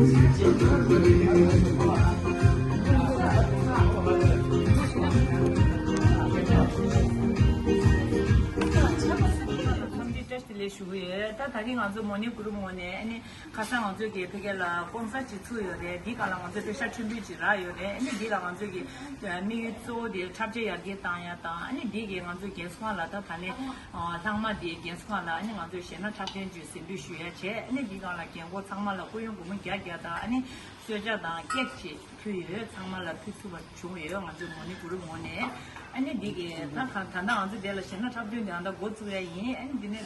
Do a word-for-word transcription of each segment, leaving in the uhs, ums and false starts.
བཀྲ་ཤིས་བདེ་ལེགས་ཞུ་གི་ཡོད། ད་ད་རིང་ང་ཚོ་མོ་ནི་གུ་རུབ་ངོས་ནས་ཨ་ནི་ཁ་སང་ང་ཚོས་ཀྱི་ཕ་གི་ལ་སྐོང་ས་ཅིག་ཚུགས་ཡོད་རེད། འདི་སྒང་ལ་ང་ཚོས་པེ་ཤག་ཕྲན་བུ་ཅིག་རག་ཡོད་རེད། ཨ་ནི་འདི་ལ་ང་ཚོས་ཀྱི་དམིགས་ཡུལ་གཙོ་བོ་དེ་འཁྲབ་ཆས་ཡར་རྒྱས་བཏང་ཡ་དང་། ཨ་ནི་འདི་གི་ང་ཚོས་རྒན་གསོ་ཁང་ལ་ད་ད་ལན་ལྷག་མ་དེ་རྒན་གསོ་ཁང་ལ་ཨ་ནི་ང་ཚོས་གཞས་སྣ་འཁྲབ་སྟོན་ཅིག་གཟིགས་འབུལ་ཞུ་ཡ་བྱས། ཨ་ནི་འདི་སྒང་ལ་རྒན་གོག་ཚང་མ་ལ་སྐུ་ཡོན་སྒོར་མོ་བརྒྱ་བརྒྱ་དང་། ཨ་ནི་གསོལ་ཇ་དང་ཀེག་ཅིག་ཕུལ་ཡོད། ཚང་མ་ལ་ཕུལ་ཚུགས་པ་བྱུང་ཡོད། ང་ཚོའི་མོ་ནི་གུ་རུབ་ངོས་ནས། ཨ་ནི་འདི་གི་ད་ག་ད་ལྟ་ང་ཚོ་འདི་ལ་གཞས་སྣ་འཁྲབ་སྟོན་དེ་ཨ་ད་འགོ་བཙུགས་ཡ་ཡིན། ཨ་ནི་འདི་ནས།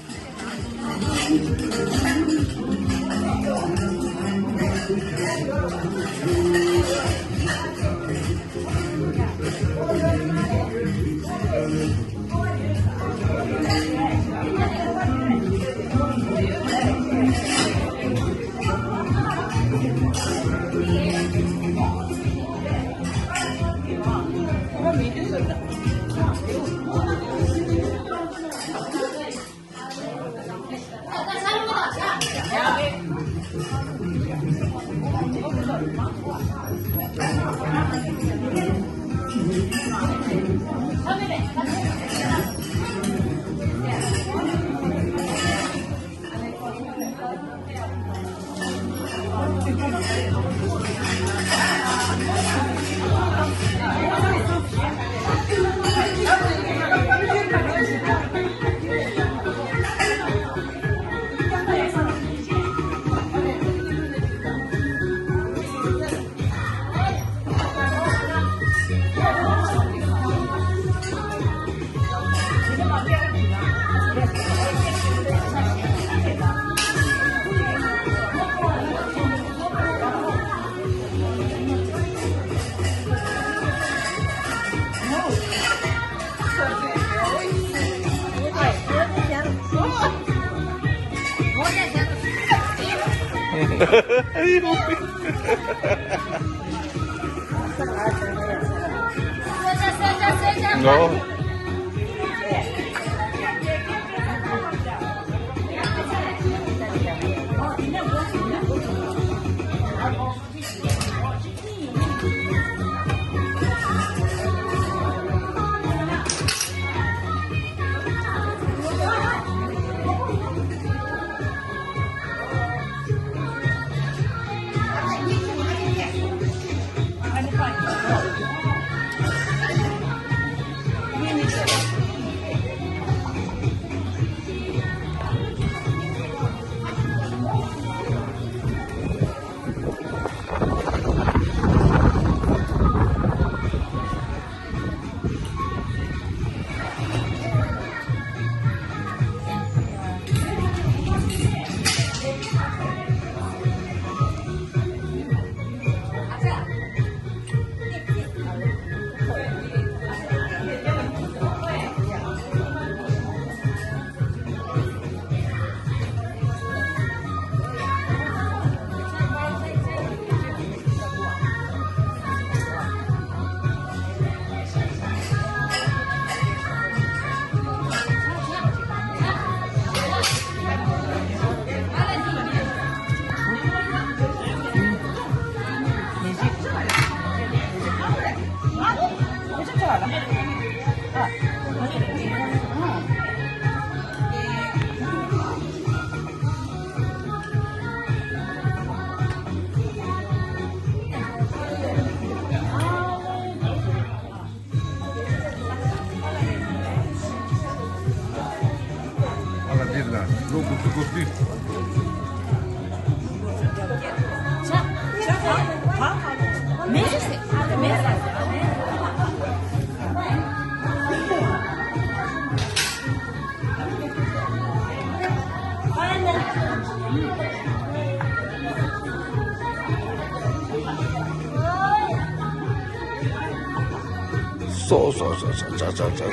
སོ་སོ་སོ་སོ་ཆ་ཆ་ཆ་ཆ།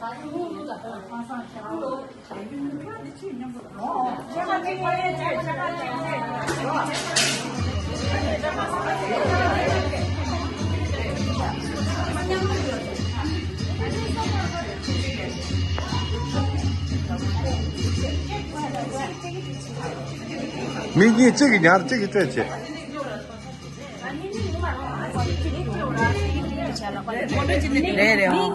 མི་གཉིས་གཅིག་གིས་ཉར་གཅིག་གིས་སྤྲད་བྱེད། རེད་རེད།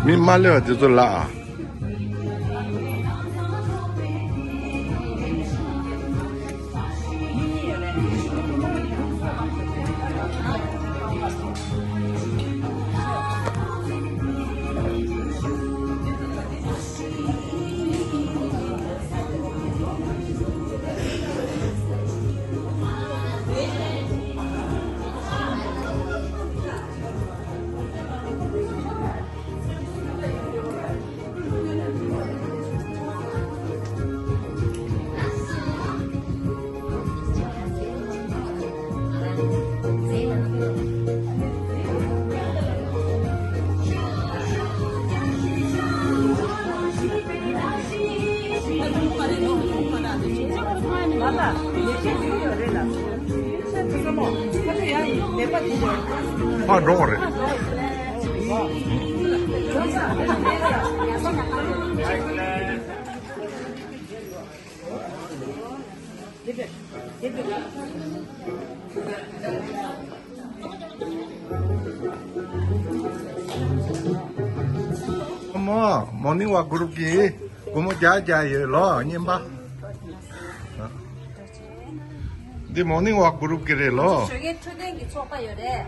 མི་མ་སླེབས་པ་དེ་ཚོ་ལ། ཕར་འགྲོ་བ་རེད། མོ་མོར་ནིང་ཝོག་གུ་རུབ་ཀྱིས་སྒོར་མོ་བརྒྱ་བརྒྱ་ཡོད་ལོ། རྔན་པ། འདི་མོར་ནིང་ཝོག་གུ་རུབ་ཀྱི་རེད་ལོ། ཞོགས་ཀའི་འཕྲོད་བསྟེན་གྱི་ཚོགས་པ་ཡོད་རེད།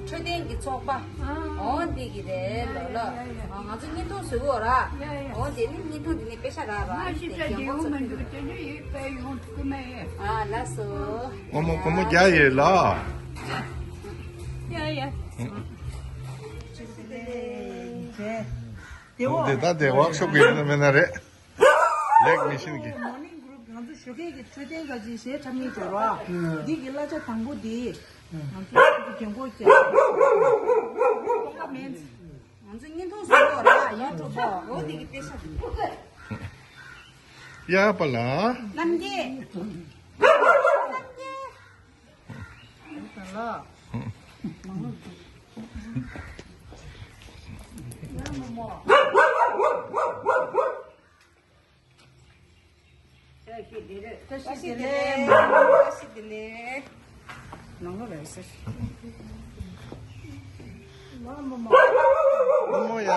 འཕྲོད་བསྟེན་གྱི་ཚོགས་པ། འོ་འདི་གི་རེད་ལོ་ལོ། ང་ཚོ་བརྙན་ཐུང་བཟོས་ཡོད་ར། འོ་དེ་ནི་བརྙན་ཐུང་འདི་ནི་པེ་ཤ་རག་ར། ང་ཞིག་ཅག་རྒྱལ་པོ་མ་འདུག་དེ་ནི་ཡོད་པའི་ཡོང་ཐུབ་ཀྱི་མ་ཡིན། ཨ་ལགས་སོ། སྒོར་མོ་སྒོར་མོ་བརྒྱ་ཡོད་ལ། ཡ་ཡ། དེ་འོ། དེ་ད་དེ་ཝོག་ཤོབ་གི་ཡིན་ན་མིན་ན་རེད། ལེགས་མི་ཤིན་གི། མོར་ནིང་གུ་རུབ་ང་ཚོ་ཞོགས་ཀས་ཀྱི་འཕྲོད་བསྟེན་ག་ཅིག་གཞས་འཁྲབ་མཁན་ཅིག་རོ། འདི་གི་གླ་ཆ་དང་པོ་འདི་ང་ཚོ་ཀྲུའུ་ཀྲུའུ་རྒན་གོག་ཅིག་ལོགས་ཀ་མེད། ང་ཚོ་བརྙན་ཐུང་བཟོ་འོ་ར་ཡུ་ཊུབ་པོ་འོ་འདི་གི་པེ་ཤ། ཡ་པ་ལ། རྣམ་རྒྱལ། རྣམ་རྒྱལ། བཀྲ་ཤིས་བདེ་ལེགས། བཀྲ་ཤིས་བདེ་ལེགས། ནང་ལོགས་ལ་ཟེར། རྨོ་མོ་ཡ།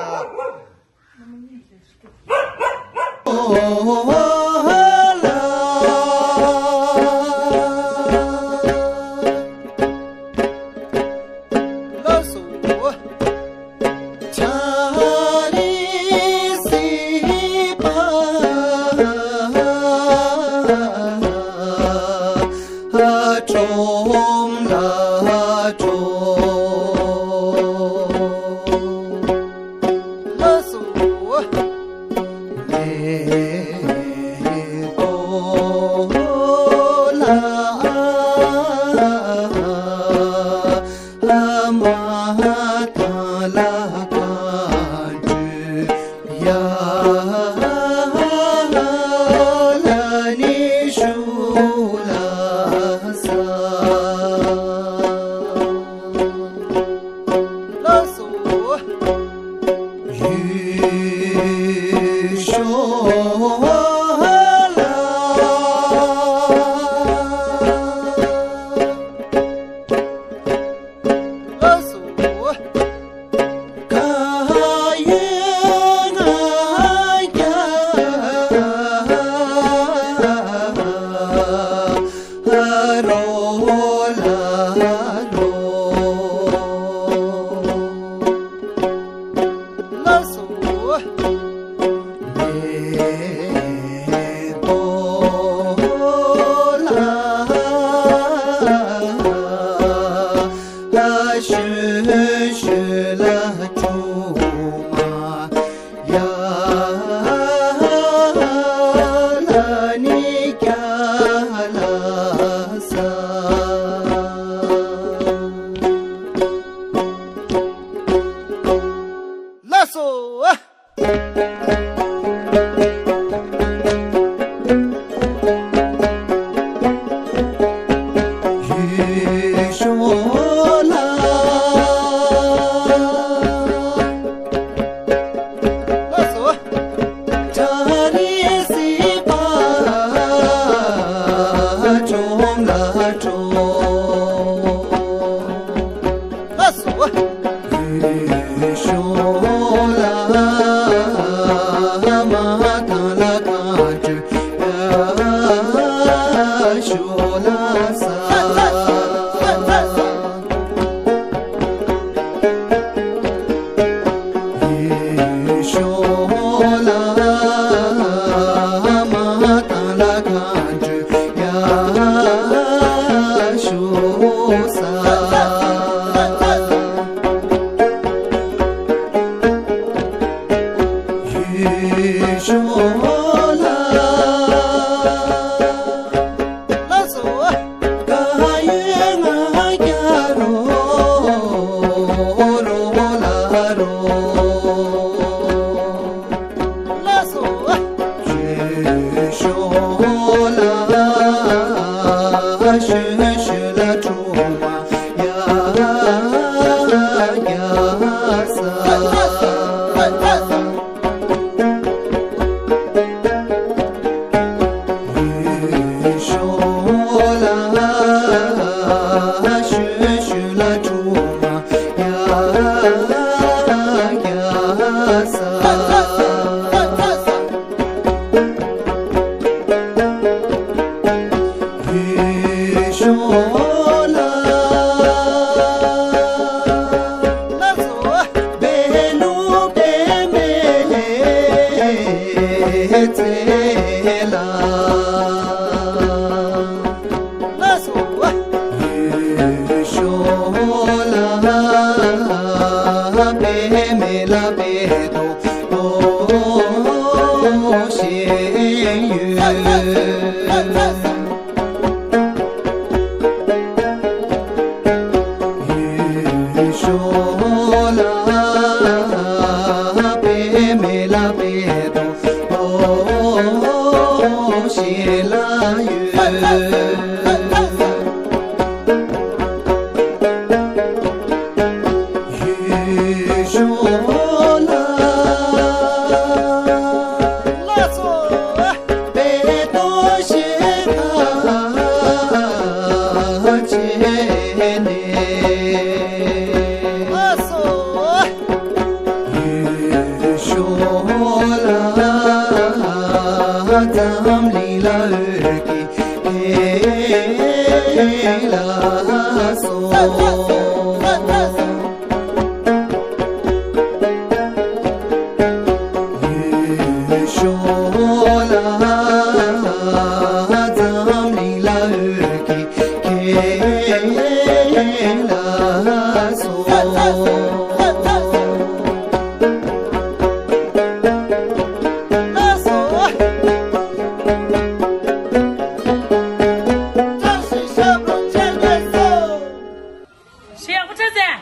ཞེས་ཡག་པོ་ཆགས་ཟེར།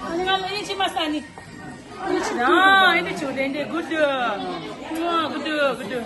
ཨ་ནི་ང་ལ་ཡིན་ཅི་མ་ས་ནི། ཨ་ནི་ཆི་ན་ཨེ་འདྲ་ཆུ་རེ་འདྲ་གུ་དུ། ཨ་གུ་དུ་གུ་དུ།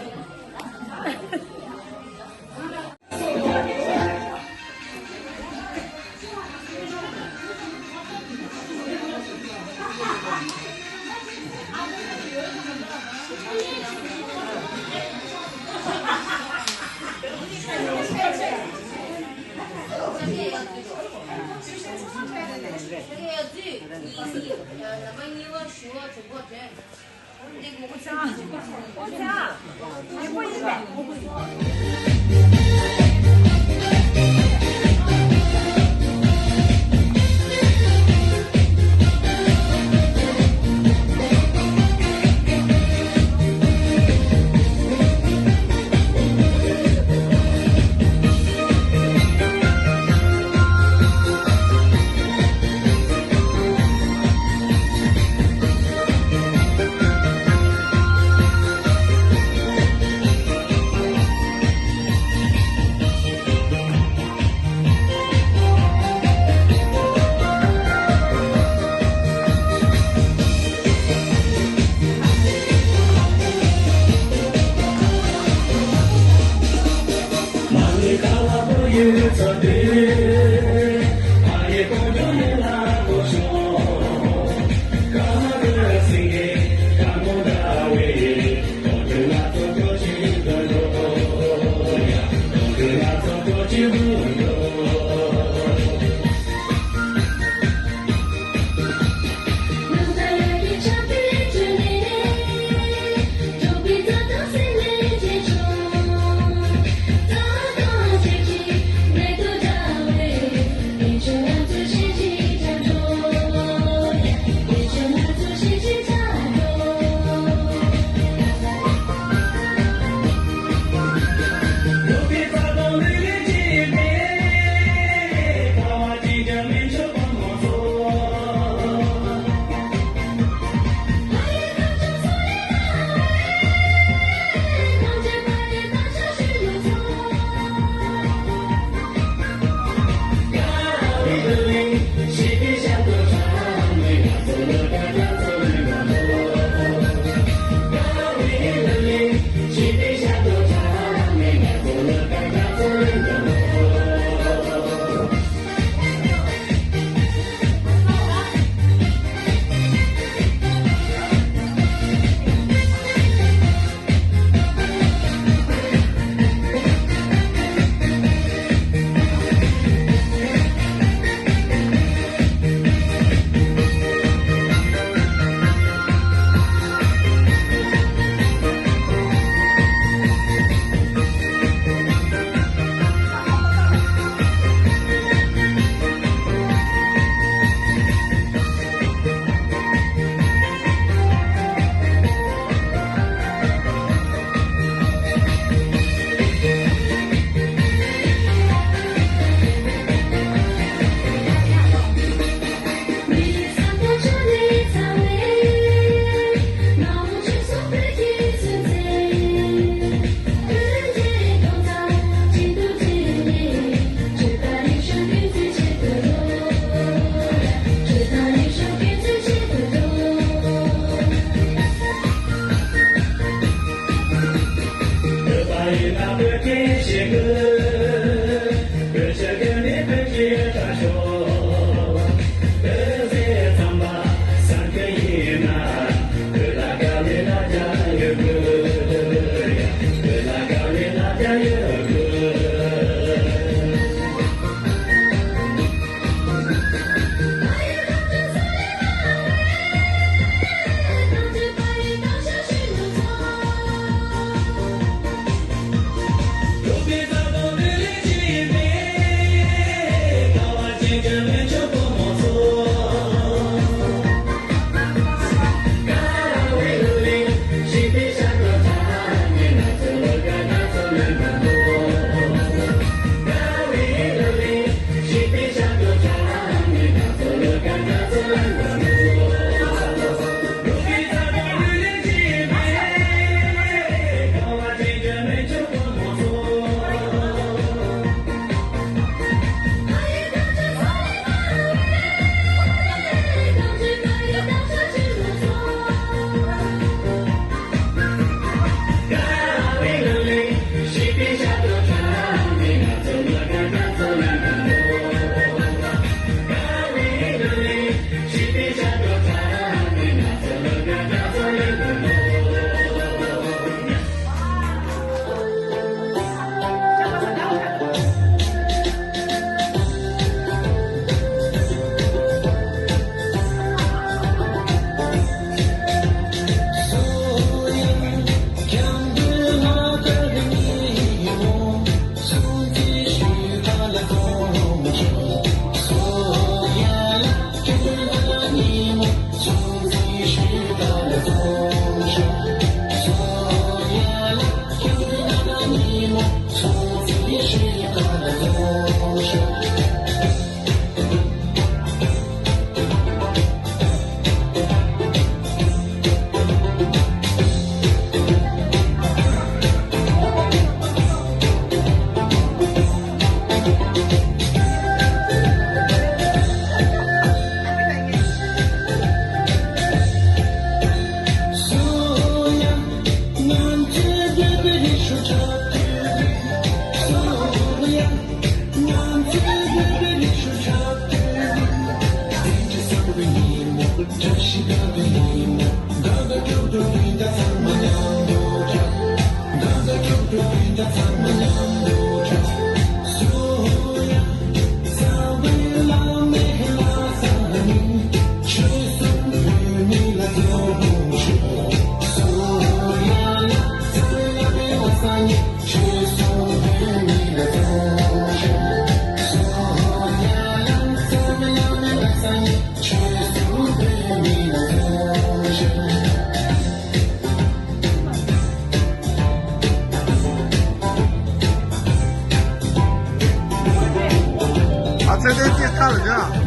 ཨ་ཚེ་དེ་སྐད་ཁ་ལ་བཞག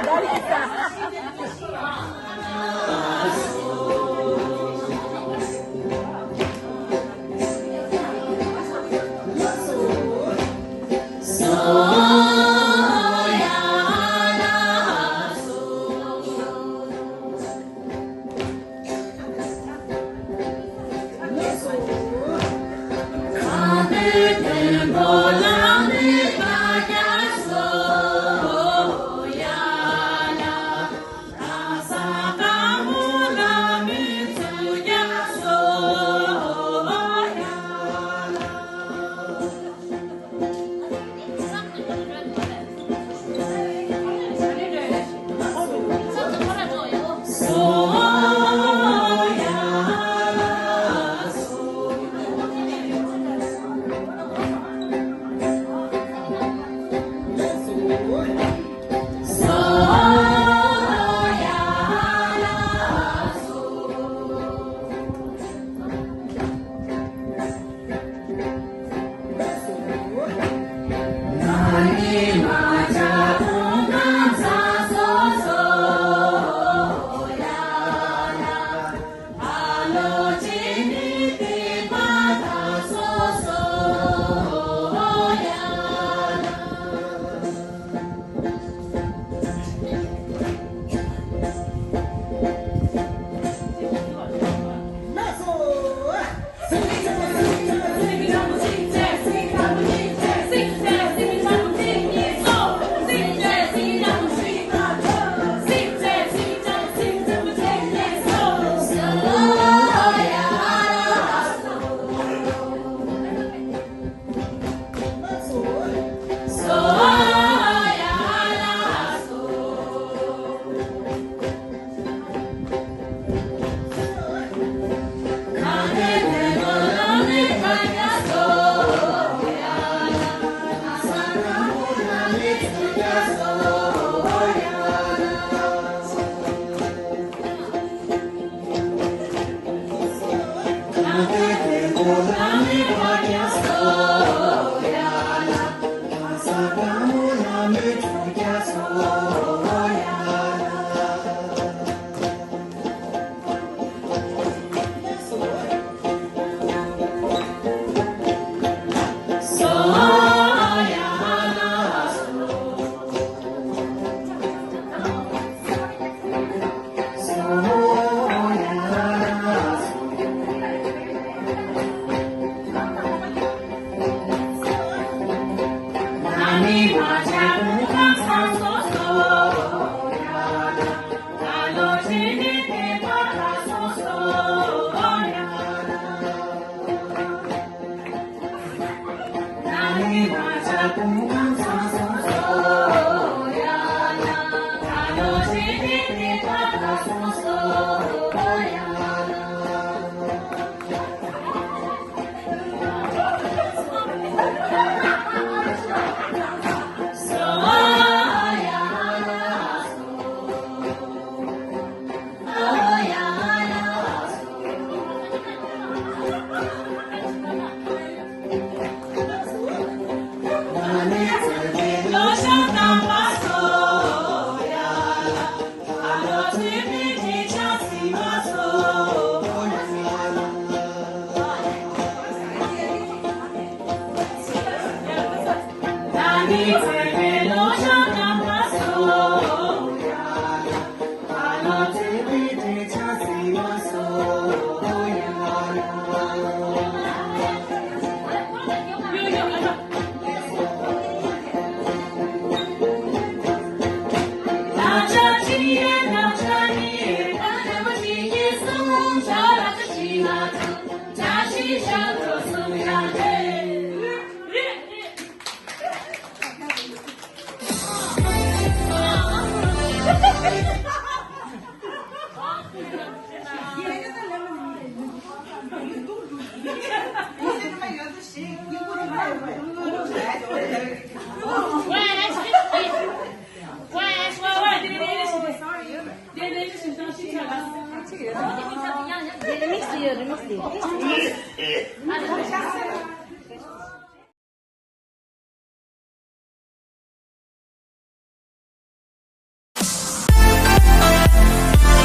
Remix, remix.